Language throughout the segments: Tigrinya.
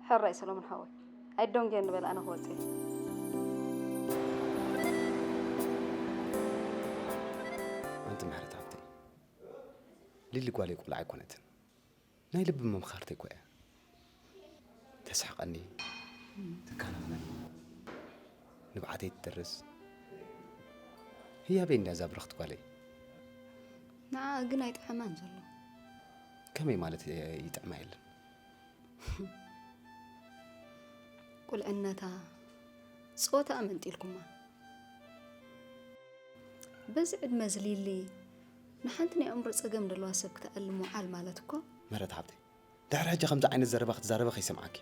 ሕራይ ሰሎሞን ሓወይ፣ ኣይዶንጌ ንበል፣ ኣነ ክወጽእ እየ። ኣንቲ ምሕረት ሃብተይ፣ ሊሊ ጓለይ ቆልዓ ኣይኮነትን። ናይ ልቢ መምኻርተይ እኮ እያ። ተስሕቐኒ፣ ትከናኸነኒ፣ ንብዓተይ ትደርስ፣ ህያበይ እንድያ እዛ ብርኽቲ ጓለይ። ንዓኣ ግን ኣይጥዕማን ዘሎ። ከመይ ማለት ይጥዕማ የለን? ቁልዕነታ፣ ጾታኣ መንጢልኩማ። በዚ ዕድመ እዚ ሊሊ ንሓንቲ ናይ ኣእምሮ ጸገም ዘለዋ ሰብ ክትኣሊ ምውዓል ማለት እኮ። ምሕረት ሓብተይ፣ ድሕሪ ሕጂ ከምዚ ዓይነት ዘረባ ክትዛረቢ ከይሰምዓኪ።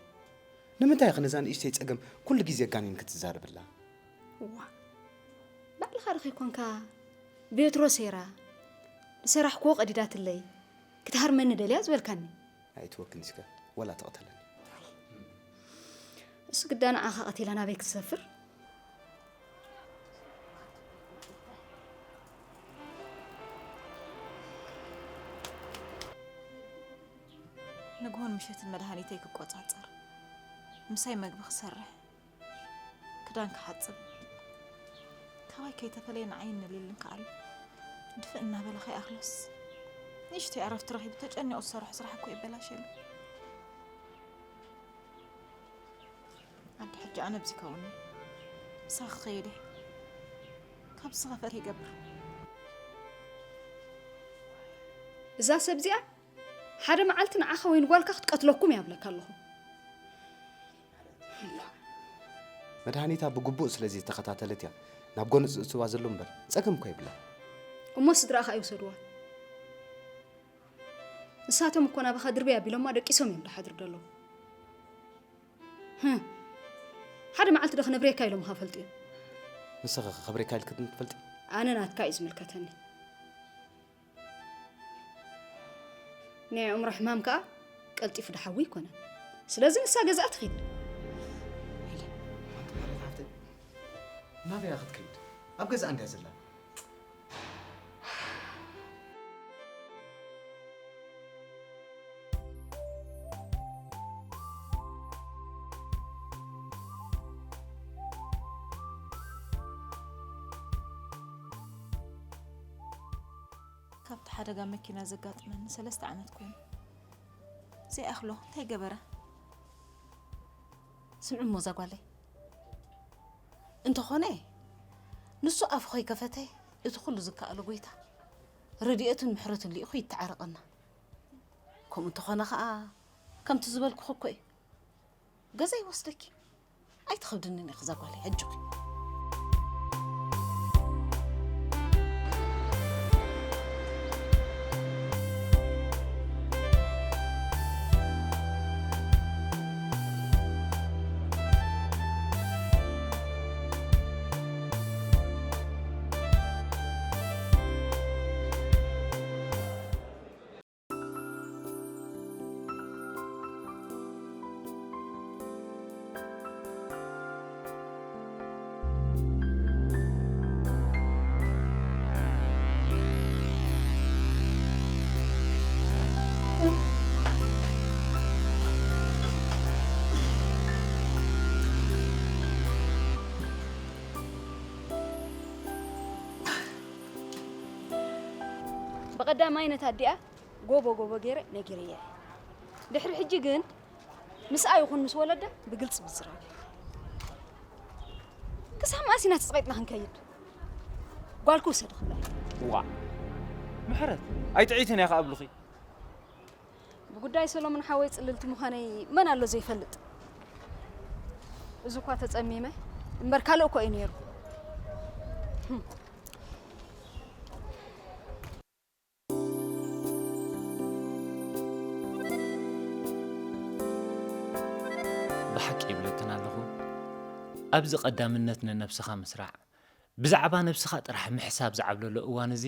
ንምንታይ ኢኺ ነዛ ንእሽተይ ጸገም ኩሉ ግዜ ኣጋኒንኪ ትዛረብላ? እዋ፣ ባዕልኻ ዶ ከይኮንካ ብዮትሮ ሴራ ዝሰራሕክዎ ቀዲዳትለይ ክትሃርመኒ ደልያ ዝበልካኒ? ኣይእትወክን እስከ ወላ ትቕተለኒ። እሱ ግዳ ንዓኻ ቀቲላ ናበይ ክትሰፍር? ንግሆን ምሸትን መድሃኒተይ ክቆጻጸር፣ ምሳይ መግቢ ክሰርሕ፣ ክዳን ክሓጽብ፣ ካባይ ከይተፈለየ ንዓይን ንሊልን ከኣሉ ድፍእ እናበለ ከይኣኽሎስ፣ ንእሽተይ ዕረፍቲ ረኺቡ ተጨኒቑ ዝሰርሖ ስራሕ እኮ ይበላሸሉ። ኣደ ሕጂ ኣነ ብዚ ከውኒ ምሳኺ ክኸይድ እየ። ካብ ዝኸፈት ይገብር። እዛ ሰብ እዚኣ ሓደ መዓልቲ ንዓኻ ወይ ንጓልካ ክትቀትለኩም እያ ብለካ ኣለኹ። መድሃኒታ ብግቡእ ስለ ዘይተኸታተለት እያ ናብ ጎኒ ዝእትዋ ዘሎ እምበር ጸገም እኮ የብላ። እሞ ስድራኻ ይውሰድዋ። ንሳቶም እኮ ናባኻ ድርበይ ኣቢሎማ ደቂሶም እዮም ድሓድሩ ደለዉ። ህም። ሓደ መዓልቲ ዶ ክነብረካ ኢሎም ኸፈልጡ እዮም። ንስኺ ከ ከብረካ ኢልክን ትፈልጢ? ኣነ ናትካ እዩ ዝምልከተኒ። ናይ ኣእምሮ ሕማም ከኣ ቀልጢፉ ድሓዊ ኣይኮነን። ስለዚ ንሳ ገዛኣ ትኺድ። ኣንቲ ማለት ሃፍተይ ናበይ እያ ክትከይድ? ኣብ ገዛኣ እንድያ ዘላ። ካብቲ ሓደጋ መኪና ዘጋጥመኒ ሰለስተ ዓመት ኮይኑ። ዘይኣኽሎ እንታይ ገበረ? ስምዒ እሞ እዛ ጓለይ። እንተኾነ ንሱ ኣፉ ከይከፈተ እቲ ኩሉ ዝከኣሎ ጎይታ ረድኤቱን ምሕረቱን ልኢኹ ይተዓረቐና። ከምኡ እንተኾነ ኸኣ ከምቲ ዝበልኩኺ እኮ እዩ። ገዛ ይወስደኪ። ኣይትኸብድንን ኢኺ እዛ ጓለይ ኣጆኺ። ብቐዳማይ ነታ ኣዲኣ ጎቦ ጎቦ ገይረ ነጊረያ እየ። ድሕሪ ሕጂ ግን ምስኣ ይኹን ምስ ወለዳ ብግልፂ ምዝራብ እየ። ክሳብ መኣስ ኢና ተፀቒጥና ክንከይድ? ጓል ክውሰድ ክብላ እየ። ዋእ ምሕረት ኣይጥዕይትን እያ ከኣ ብሉኺ። ብጉዳይ ሰሎሞን ሓወይ ጽልልቲ ምዃነይ መን ኣሎ ዘይፈልጥ? እዚ እኳ ተጸሚመ እምበር ካልእ እኮ እዩ ነይሩ። ብሓቂ ይብለክን ኣለኹ፣ ኣብዚ ቀዳምነት ንነብስኻ ምስራዕ፣ ብዛዕባ ነብስኻ ጥራሕ ምሕሳብ ዝዓብለሎ እዋን እዚ፣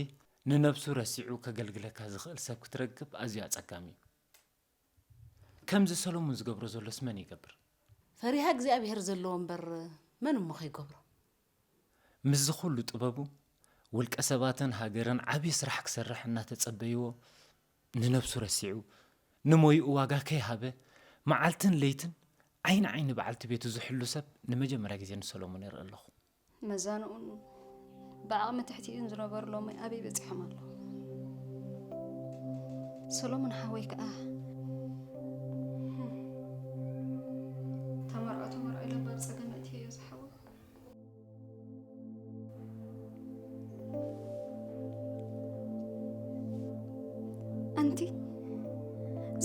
ንነብሱ ረሲዑ ከገልግለካ ዝኽእል ሰብ ክትረክብ ኣዝዩ ኣጸጋሚ እዩ። ከምዚ ሰሎሞን ዝገብሮ ዘሎስ መን ይገብር? ፈሪሃ እግዚኣብሄር ዘለዎ እምበር መን እሞ ከይገብሮ? ምስዚ ኩሉ ጥበቡ፣ ውልቀ ሰባትን ሃገርን ዓቢ ስራሕ ክሰርሕ እናተጸበይዎ፣ ንነብሱ ረሲዑ፣ ንሞይኡ ዋጋ ከይሃበ፣ መዓልትን ለይትን ዓይኒ ዓይኒ በዓልቲ ቤቱ ዝሕሉ ሰብ ንመጀመርያ ግዜ ንሰሎሞን ይርኢ ኣለኹ። መዛንኡን ብዓቕሚ ትሕቲ እዩን ዝነበሩ ሎሚ ኣበይ በጺሖም ኣለዉ? ሰሎሞን ሓወይ ከኣ ተመርዖ ተመርዖ ኢለ ባብ ጸገም እትየዮ ዝሓወ። ኣንቲ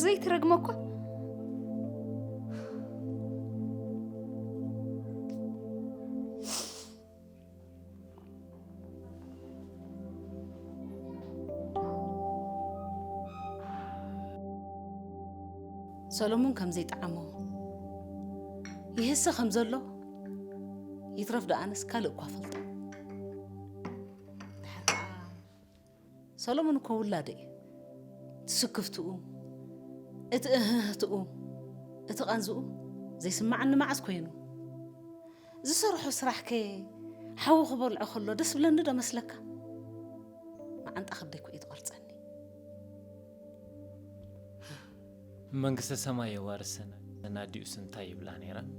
ዘይትረግመ እኳ። ሰሎሞን ከም ዘይጠዓሞ፣ ይህሰ ከም ዘሎ ይትረፍ ደኣነስ ካልእ እኳ ፈልጠ። ድሓር ከኣ ሰሎሞን እኮ ውላደ እዩ። እቲ ስክፍትኡ፣ እቲ እህህትኡ፣ እቲ ቃንዝኡ ዘይስማዓኒ መዓስ ኮይኑ? ዝሰርሖ ስራሕከ ሓዊ ክበልዖ ከሎ ደስ ብለኒ ዶ መስለካ? መዓንጣ ከብደይ እኮ እዩ ዝቐርጸኒ። መንግስተ ሰማይ የዋርሰና። ኣዲኡስ እንታይ ይብላ ነይረን?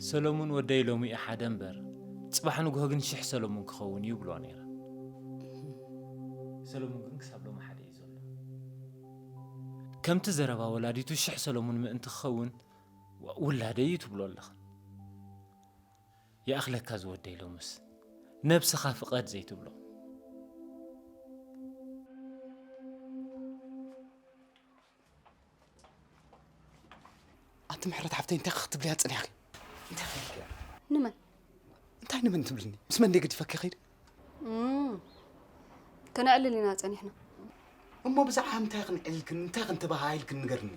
ሰሎሙን ወደይ ሎሚ እዩ ሓደ እምበር፣ ጽባሕ ንግሆ ግን ሽሕ ሰሎሙን ክኸውን እዩ ይብልዋ ነይረን። ሰሎሙን ግን ክሳብ ሎሚ ሓደ እዩ ዘሎ። ከምቲ ዘረባ ወላዲቱ ሽሕ ሰሎሙን ምእንቲ ክኸውን ው-፣ ውላደይ እዩ ትብሎ ኣለኽን። ይኣኽለካ ዝወደይ ሎምስ ነብስኻ ፍቐድ ዘይትብሎ። ኣቲ ምሕረት ሓፍተይ፣ እንታይ ክትብልያ ጸኒሕኪ? እንታይ ፈልኪ? ንመን? እንታይ ንመን ትብልኒ? ምስ መን ደይ ገዲፈኪ ከይድ? እም፣ ከነዕልል ኢና ጸኒሕና። እሞ ብዛዕባ ምንታይ ክንዕልልክን ምንታይ ክንተባሃሂልክን ንገርኒ።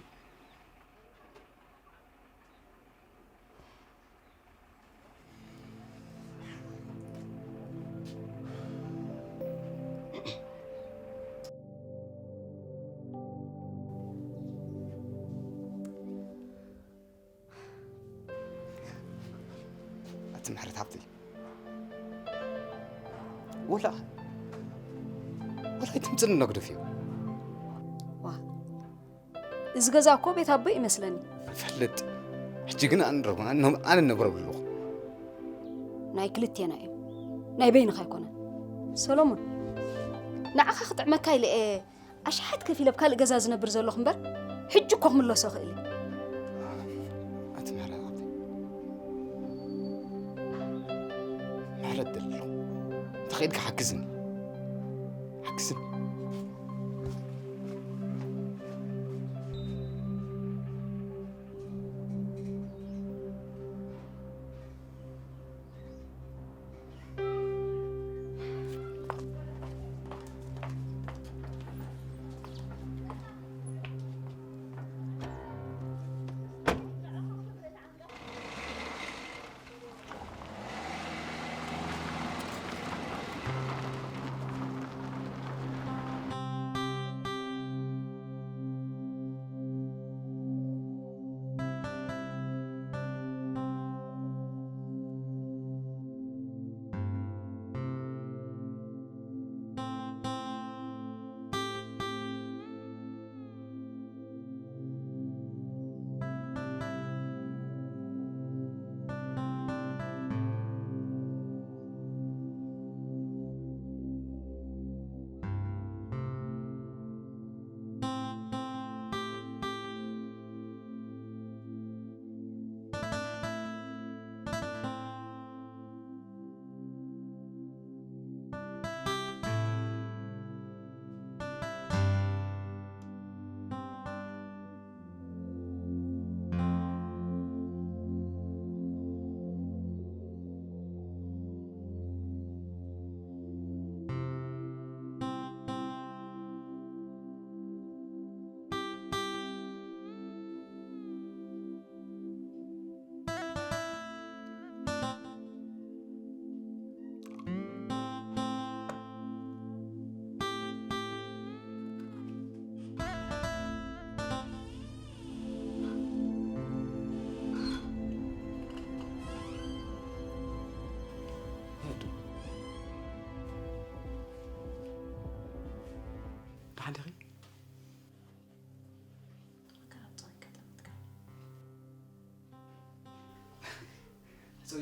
ኣቲ ምሕረት ሃብተይ፣ ወላ፣ ወላ ኣይትምፅኒ ነግደፍ እዩ። ዋ፣ እዚ ገዛ እኮ ቤት ኣቦይ ይመስለኒ። ፈልጥ። ሕጂ ግን ኣነ ረብና፣ ኣነ፣ ኣነ ነብረሉ ኣለኹ። ናይ ክልቴና እዩ። ናይ በይንኻ ኣይኮነን። ሰሎሞን፣ ንዓኻ ክጥዕመካ ኢለ እየ ኣሽሓት ከፊለ ኣብ ካልእ ገዛ ዝነብር ዘለኹ እምበር፣ ሕጂ እኮ ክምለሶ እኽእል እየ። ኣቲ ምሕረት ሃብተይ፣ ምሕረት ደሊ ኣለኹ። እንተኽኢልካ ሓግዝኒ። ሓግዝኒ።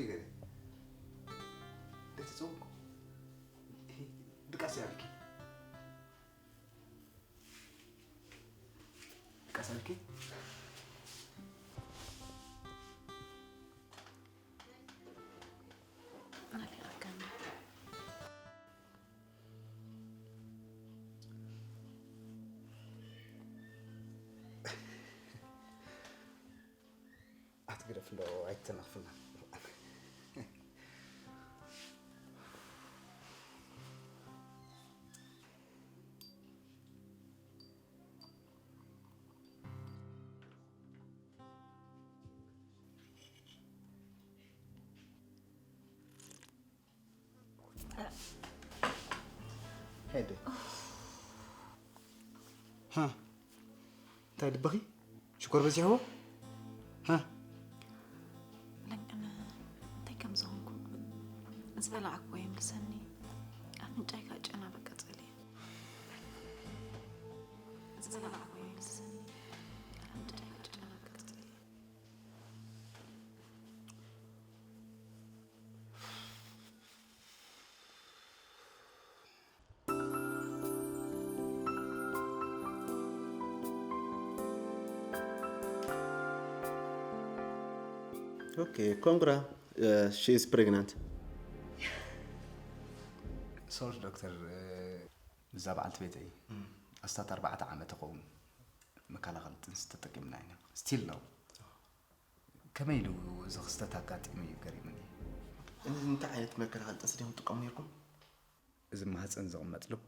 ይገርም። እንዴት ጽውቁ? ድቃስ ያልኪ። ድቃስ ያልኪ። ኣትግደፍ እንዶ ኣይትተናኽፍና። ሄደ። ሃ፣ እንታይ ልብኺ ሽኮር በዚሕዎ? ሃ። ለንቅነ እንታይ ከም ዝኾንኩ ዝበላዕኩዎ ይምልሰኒ። ኣፍንጫይ ከዓ ጨና በቃ ጸልየ። ዝበላዕኩዎ ይምልሰኒ። ኣፍንጫይ ከዓ ጨና በቃ ጸልየ። Okay, congra. Uh, she is pregnant. ሶሪ ዶክተር፣ እዛ በዓልቲ ቤተይ ኣስታት ኣርባዕተ ዓመት ይኸውን መከላኸሊ ጥንሲ ተጠቂምና ኢና። ስቲል ነው። ከመይ ኢሉ እዚ ክስተት ኣጋጢሙ እዩ ገሪሙኒ። እንታይ ዓይነት መከላኸሊ ጥንሲ ዲኹም ትጥቀሙ ነይርኩም? እዚ ማህፀን ዝቕመጥ ሉፕ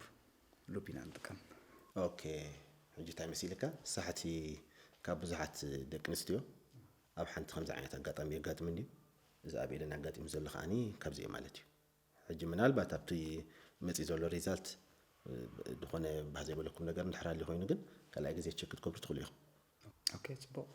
ሉፕ ኢና ንጥቀም። ኦኬ፣ ሕጂ እንታይ መሲልካ? ሳሕቲ ካብ ብዙሓት ደቂ ኣንስትዮ ኣብ ሓንቲ ከምዚ ዓይነት ኣጋጣሚ የጋጥም እንድዩ። እዚ ኣብ ኤደን ኣጋጢሙ ዘሎ ከዓኒ ካብዚ እዩ ማለት እዩ። ሕጂ ምናልባት ኣብቲ መፂእ ዘሎ ሪዛልት ዝኾነ ባህ ዘይበለኩም ነገር እንድሕር ኣልዩ ኮይኑ ግን ካልኣይ ግዜ ቸክ ክትገብሩ ትኽእሉ ኢኹም። ኦኬ፣ ፅቡቕ።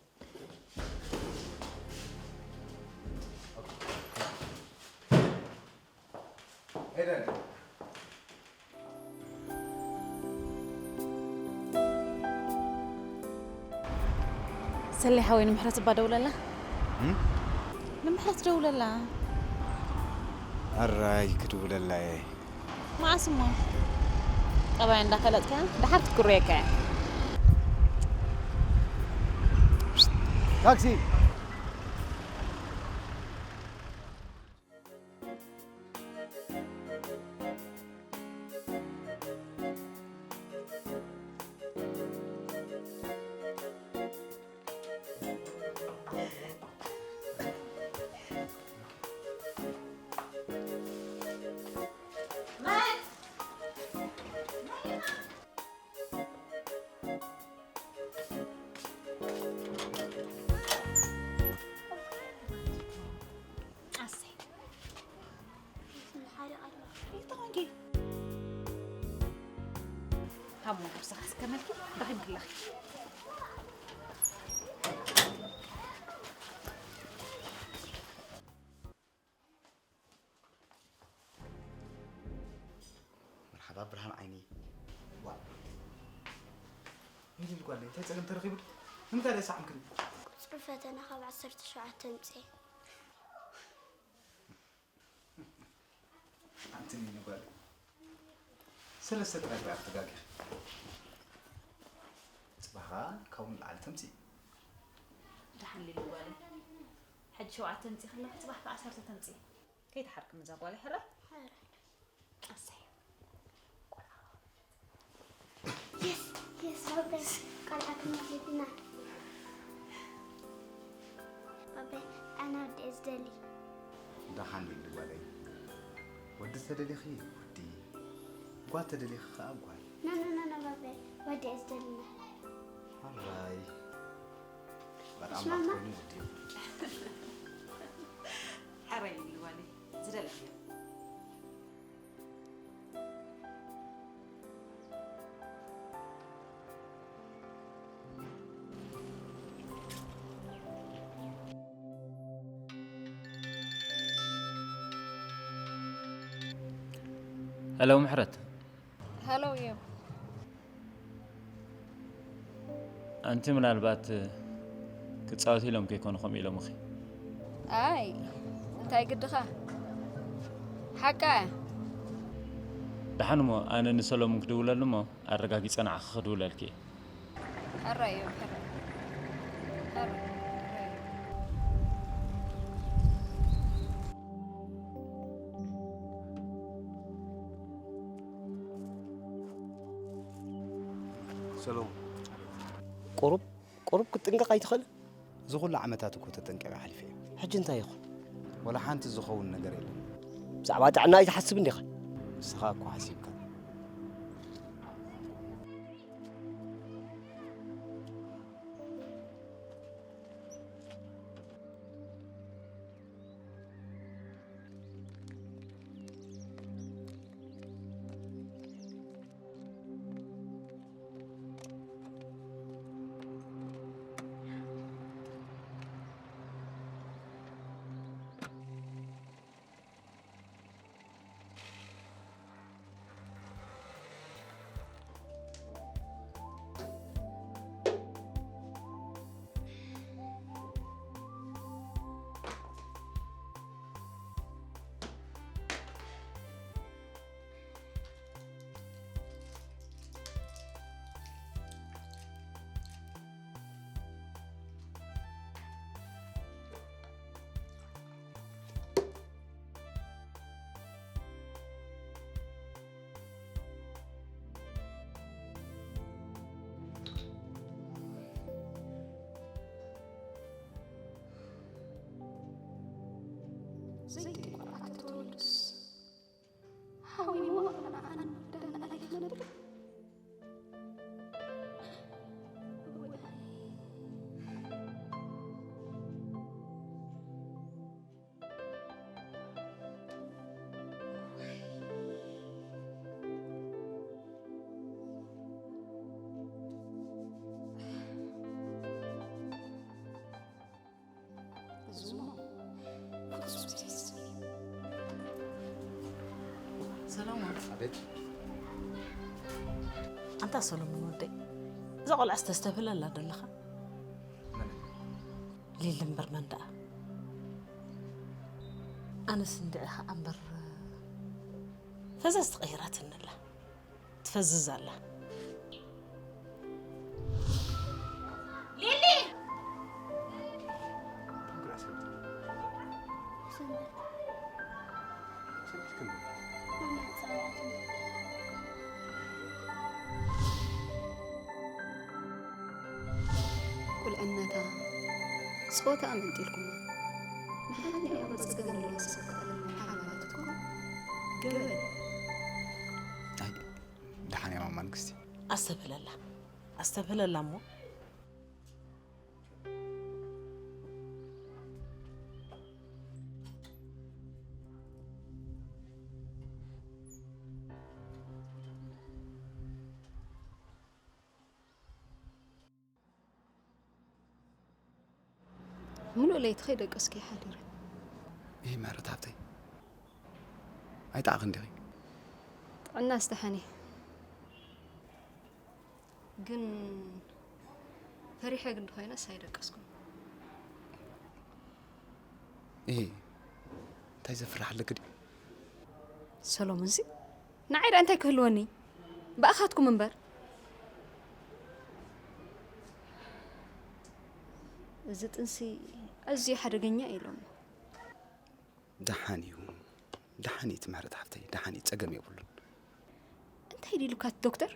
ሰሌ ሓወይ ንምሕረት እባ ደውለላ። ንምሕረት ደውለላ። ኣራይ ክድውለላ እየ። መዓስ እሞ? ጠባያ እንዳፈለጥካ ደሓር ክትጉረየካ እያ። ታክሲ። መርሓባ ብርሃን ዓይኒ። ዋ፣ ሚሊ ጓለይ እንታይ ጸገም ተረኺቡ? ንምንታይ ደኣ ሰዓምክኒ? ቁጽሪ ፈተና ካብ ዓሰርተ ሸውዓተ ኣምጽኤ። ሓንቲ ሚሊ ጓለይ፣ ሰለስተ ጥራይ እባ ኢኺ ተጋጊኺ። ጽባሕ ካብኡ ንላዕሊ ተምጽኢ። ደሓን ሊሊ ጓለይ፣ ሕጂ ሸውዓተ ኣምጺእኪ ኣለኺ፣ ጽባሕ ከዓ ዓሰርተ ተምጽኢ። ከይትሓርቅኒ እዛ ጓለይ ሕራይ። ኣሰይ። የስ የስ ባባይ፣ ቆልዓ ክመልስና። ባባይ፣ ኣነ ወዲ እየ ዝደሊ። ደሓን ሊሊ ጓለይ፣ ወዲ ተደሊኺ ወዲ፣ ጓል ተደሊኺ ከዓ ጓል። ኖ ኖ ኖ ኖ ባባይ፣ ወዲ እየ ዝደሊ። ሕራይ። በጣም ማማ። ባትኮኒ ወዲ። ሕራይ ሊሊ ጓለይ፣ ዝደለኽዮ። ሄሎ ምሕረት። ሃሎ እዮም። ኣንቲ ምናልባት ክጻወት ኢሎም ከይኮኑ ከምኡ ኢሎምኺ። ኣይ እንታይ ግድኻ? ሓቃ እያ። ደሓን እሞ ኣነ ንሰሎሙን ክድውለሉ እሞ ኣረጋጊጸ ንዓኺ ክድውለልኪ እየ። ሕራይ እዮም፣ ሕራይ። ሕራይ፣ ሕራይ እዮም። ሰሎሙን። ቁሩብ፣ ቁሩብ ክትጥንቀቕ ኣይትኽእልን? እዚ ኩሉ ዓመታት እኮ ተጠንቂቐ ሓሊፈዮ። ሕጂ እንታይ ይኹን? ወላ ሓንቲ ዝኸውን ነገር የለን። ብዛዕባ ጥዕና ኣይትሓስብን ዲኻ? ንስኻ እኮ ሓሲብካ። ዘይጥንቁቕ ኣተተወልዱስ ሓዊሞ ንዓን ደህና ኣይትነብር። ሰሎሞን። ኣቤት። ኣንታ ሰሎሞን ወደይ፣ እዛ ቆልዓስ ተስተብህለላ ዶ ኣለኻ? መን? ሊሊ እምበር መን ደኣ? ኣነስ እንድዒ ኸኣ እምበር ፈዘዝ ተቐይራትኒ ኣላ። ትፈዝዝ ኣላ። ሊሊ! ቁልዕነታ፣ ጾታኣ መንጢልኩማ። ንሓደ ያው ጸገም ኣለዋ ሰብ ክትኣለና ሓላላትኩም። ገበን። ኣይ፣ ደሓን እያ ማማ ንግስቲ። ኣስተብህለላ፣ ኣስተብህለላ እሞ። ምሉእ ለይቲ ከይደቀስኩ እየ ሓዲረ። ይህ ምህረት ሃብተይ፣ ኣይጠዓኽን ዲኺ? ጥዕና ዝተሓነ። ግን ፈሪሐ ግን እንተኾይነስ ኣይደቀስኩን። እሂ፣ እንታይ ዘፍርሕ ኣለኪ ድዩ? ሰሎሙንሲ ንዓይ ደኣ እንታይ ክህልወኒ? ብኣኻትኩም እምበር። እዚ ጥንሲ ኣዝዩ ሓደገኛ እዩ ኢሎሞ። ደሓን እዩ፣ ደሓን እዩ እቲ ምህረት ሓፍተይ፣ ደሓን እዩ፣ ጸገም የብሉን። እንታይ ድዩ ኢሉካ እቲ ዶክተር?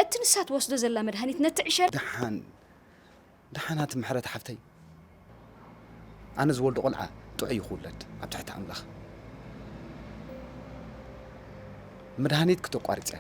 እቲ ንሳ ትወስዶ ዘላ መድሃኒት ነቲ ዕሸል ደሓን፣ ደሓን ኣቲ ምሕረት ሓፍተይ። ኣነ ዝወልዶ ቆልዓ ጥዑይ እዩ ክውለድ ኣብ ትሕቲ ኣምላኽ። መድሃኒት ክተቋርጽ እያ።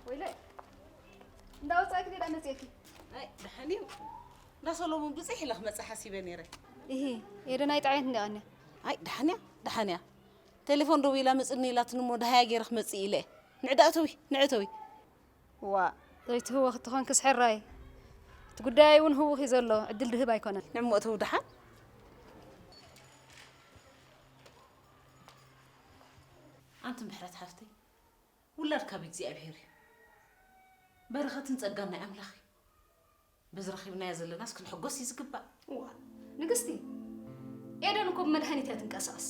ወይለይ፣ እንዳወጻእኪ ዲዳ መጽእኪ? ኣይ ደሓን እዩ። እንዳ ሰሎሞን ብጽሕ ኢለ ክመጽእ ሓሲበ ነይረ። እሂ፣ ኤደን ኣይጠዓየት እንዲያ ቀንያ። ኣይ ደሓን እያ፣ ደሓን እያ። ቴሌፎን ደዊላ መጽኒ ኢላትኒ እሞ ደሃያ ገይረ ክመጽእ ኢለ። ንዕዳእተዊ፣ ንዕተዊ። ዋ፣ ዘይትህወ ክትኾንክስ ሕራይ። እቲ ጉዳይ እውን ህውኽ እዩ ዘሎ፣ ዕድል ድህብ ኣይኮነን። ንዕሞ እተው ደሓን። ኣንቲ ምሕረት ሓፍተይ፣ ውላድ ካብ እግዚኣብሔር እዩ። በረኸትን ጸጋን ናይ ኣምላኽ እዩ። በዚ ረኺብናዮ ዘለናስ ክንሕጎስ እዩ ዝግባእ። እዋ፣ ንግስቲ፣ ኤደን እኮ ብመድሃኒት እያ ትንቀሳቐስ።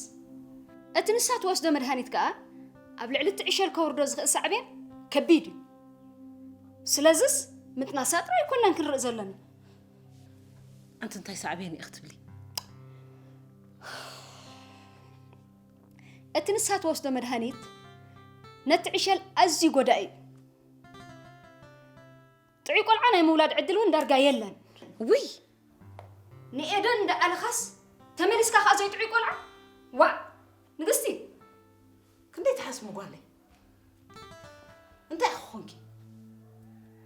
እቲ ንሳ ትወስዶ መድሃኒት ከኣ ኣብ ልዕሊ እቲ ዕሸል ከውርዶ ዝኽእል ሳዕቤን ከቢድ እዩ። ስለዝስ ምጥናሳ ጥራይ ኣይኮናን ክንርኢ ዘለና። ኣንቲ እንታይ ሳዕቤን እዩ ክትብሊ? እቲ ንሳ ትወስዶ መድሃኒት ነቲ ዕሸል ኣዝዩ ጎዳኢ እዩ። ጥዑይ ቆልዓ ናይ ምውላድ ዕድል እውን ዳርጋ የለን። ውይ! ንኤደን እንዳኣለኻስ ተመሊስካ ከኣ ዘይጥዑይ ቆልዓ? ዋእ! ንግስቲ! ክንደይ ትሓስሚ ጓለይ? እንታይ ኢኺ ኾንኪ?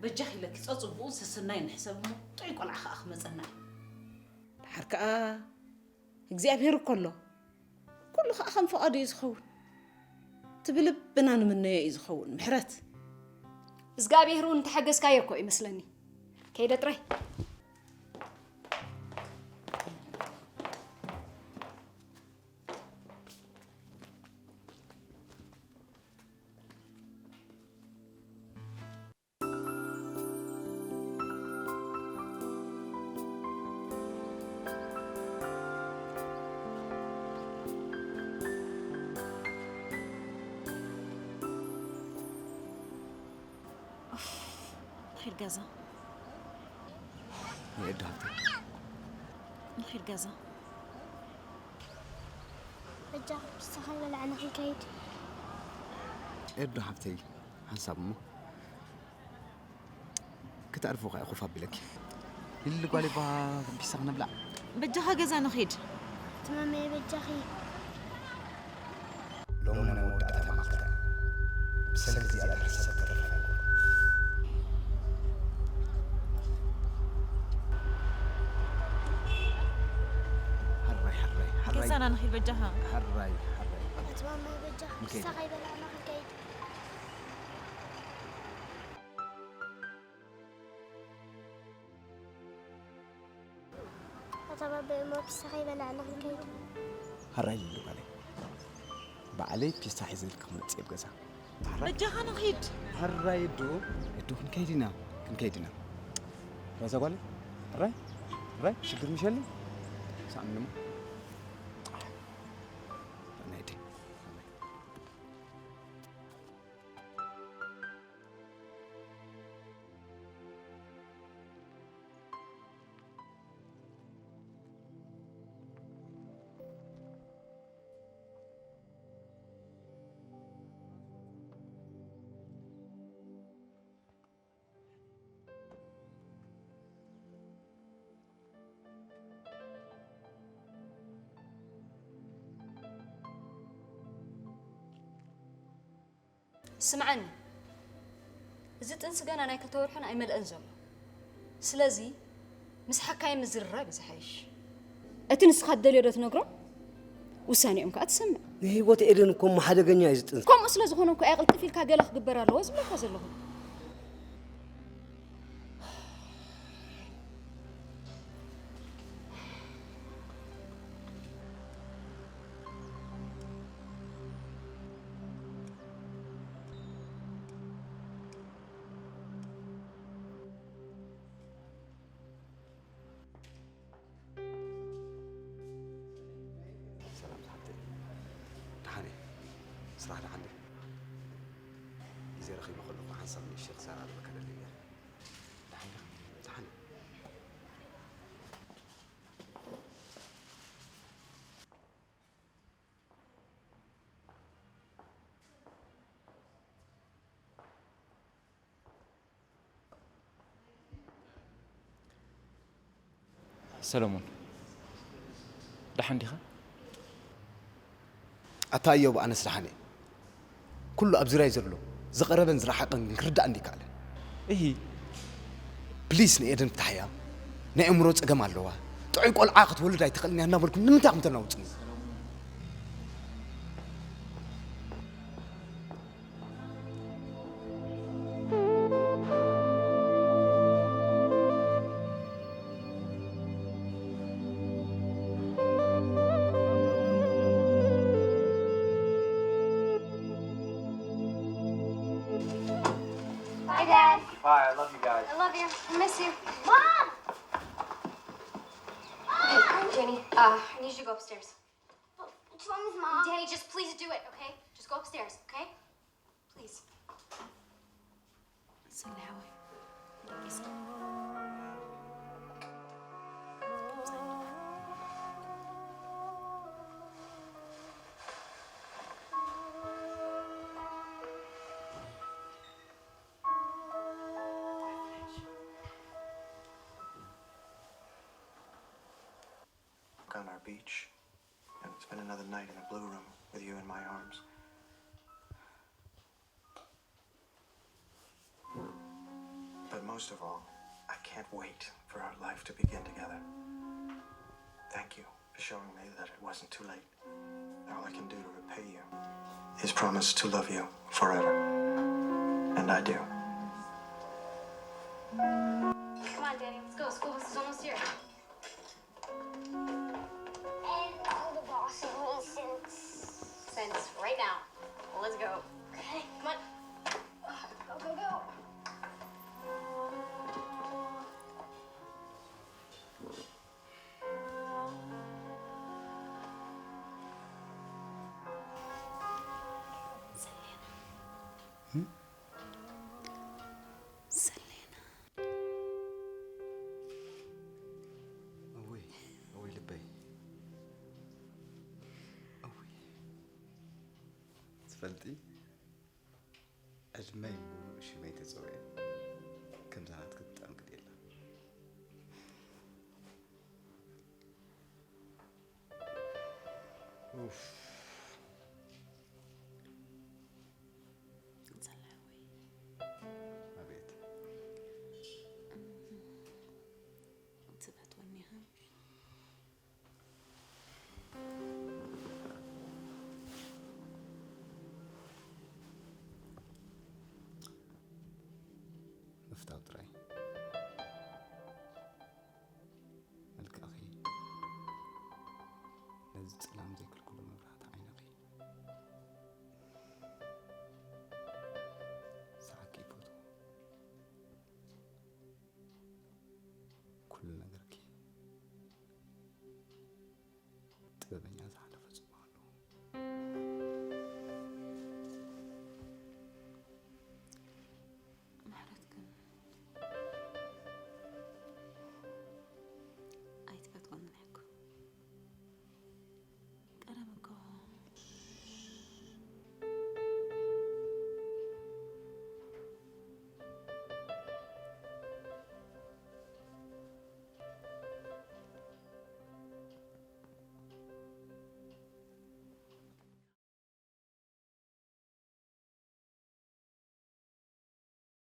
በጃኺ ኢለኪ ጸጽቡቕን ሰሰናይን ንሕሰብ እሞ ጥዑይ ቆልዓ ከኣ ክመጸና እዩ። ድሓር ከኣ እግዚኣብሔር እኮ ኣሎ። ኩሉ ኸዓ ከም ፍቓዱ እዩ ዝኸውን። እቲ ብልብና ንምነዮ እዩ ዝኸውን። ምሕረት። እግዚኣብሔር እውን እንተሓገዝካዮ እኮ ይመስለኒ። ከይደ ጥራይ። ንኺድ ገዛ። ንኤዱ ሃብተይ። ንኺድ ገዛ። በጃ፣ ንስኻ በላዕና ክንከይድ። ኤዱ ሃብተይ፣ ሓንሳብ እሞ። ክተዕርፎ ከኣ ኮፍ ኣቢለኪ። ሊሊ ጓለይ፣ ባ ፒሳ ክንብላዕ። በጃኻ ገዛ ንኺድ። ትማመየ በጃኺ። ሎሚ ናይ መወዳእታ መዓልትኻ እዩ። ብሰንኪ እዚኣ ድሕሪ ሰብ ክተርፍ ኣይኮነን። ሕራይ፣ ሕራይ፣ ሕራይ። ገዛና ንኺድ በጃኻ። ሕራይ፣ ሕራይ። ትማመየ በጃኻ። ንከይድ። ፒሳ ከይበላዕና ክንከይድ። ኣታ ባባ እሞ ፒሳ ከይበላዕና ክንከይድ። ሕራይ ሊሊ ጓለይ። ባዕለይ ፒሳ ሒዘልኪ ክመጽእ እየ ኣብ ገዛ። ሕራይ። በጃኻ ንኺድ። ሕራይ ኤዱ። ኤዱ ክንከይድ ኢና። ክንከይድ ኢና። ሮዛ ጓለይ። ሕራይ። ሕራይ። ሽግር ምሸሊ። ሳእኒ እሞ። ናይ ኤደይ። ስምዓኒ፣ እዚ ጥንሲ ገና ናይ ክልተ ወርሕን ኣይመልአን ዘሎ። ስለዚ ምስ ሓካይም ምዝርራብ እዩ ዝሓይሽ። እቲ ንስኻ ትደልዮ ዶ ትነግሮም? ውሳኔኦም ከኣ ትሰምዕ። ንህይወት ኤደን እኮ እሞ ሓደገኛ እዩ እዚ ጥንሲ። ከምኡ ስለ ዝኾነ እኮ እየ ቅልጥፍ ኢልካ ገለ ክግበር ኣለዎ ዝብለካ ዘለኹ። ሰላም ዝሓብተይ። ደሓን እየ። ስራሕ ደሓን ድዩ? ግዜ ረኺበ ከለኹ ሓንሳብ ንእሽተይ ክዘራረበካ ደልየ እየ። ደሓን ዲኻ? ደሓን እየ። ሰለሙን፣ ደሓን ዲኻ? ኣታ እዮብ፣ ኣነስ ደሓን እየ። ኩሉ ኣብ ዙርያይ ዘሎ ዝቐረበን ዝረሓቐን ግን ክርዳእ እንዲከኣለ። እሂ፣ ፕሊስ ንኤደን ፍታሕያ። ናይ ኣእምሮ ጸገም ኣለዋ። ጥዑይ ቆልዓ ክትወልድ ኣይትኽእልን እያ እናበልኩም ንምንታይ ኢኹም ተናውጽኒ? Bye, Dad. Bye, I love you guys. I love you. I miss you. Mom! Hey, Jenny, uh, I need you to go upstairs. What's wrong with Mom? Danny, just please do it, okay? Just go upstairs, okay? Please. Salawi. On our beach, and it's been another night in a blue room with you in my arms. But most of all, I can't wait for our life to begin together. Thank you for showing me that it wasn't too late. All I can do to repay you is promise to love you forever. And I do. Come on, Danny, let's go. School bus is almost here. And call the boss and he sends. Sends right now. Let's go. Okay, come on. Go, go, go. ሰሌና። ሰሌና። እውይ፣ እውይ ልበይ። እውይ። ትፈልጢ፣ ዕድመይ ሙሉእ ሽመይ ተጸዊዐ። ከምዛ ናትኪ ክትጠንቅቕ የላ። ኡፍ። ጸላዊ። ኣቤት። ትፈትወኒ ኢኻ? ምፍታው ጥራይ። መልክዕኺ ነዚ ጸላም ዘይክልክሎ መብራህቲ ዓይንኺ። ሰዓኪ ይፈትዎ። ኩሉ ነገርኪ ጥበበኛ ዝሓ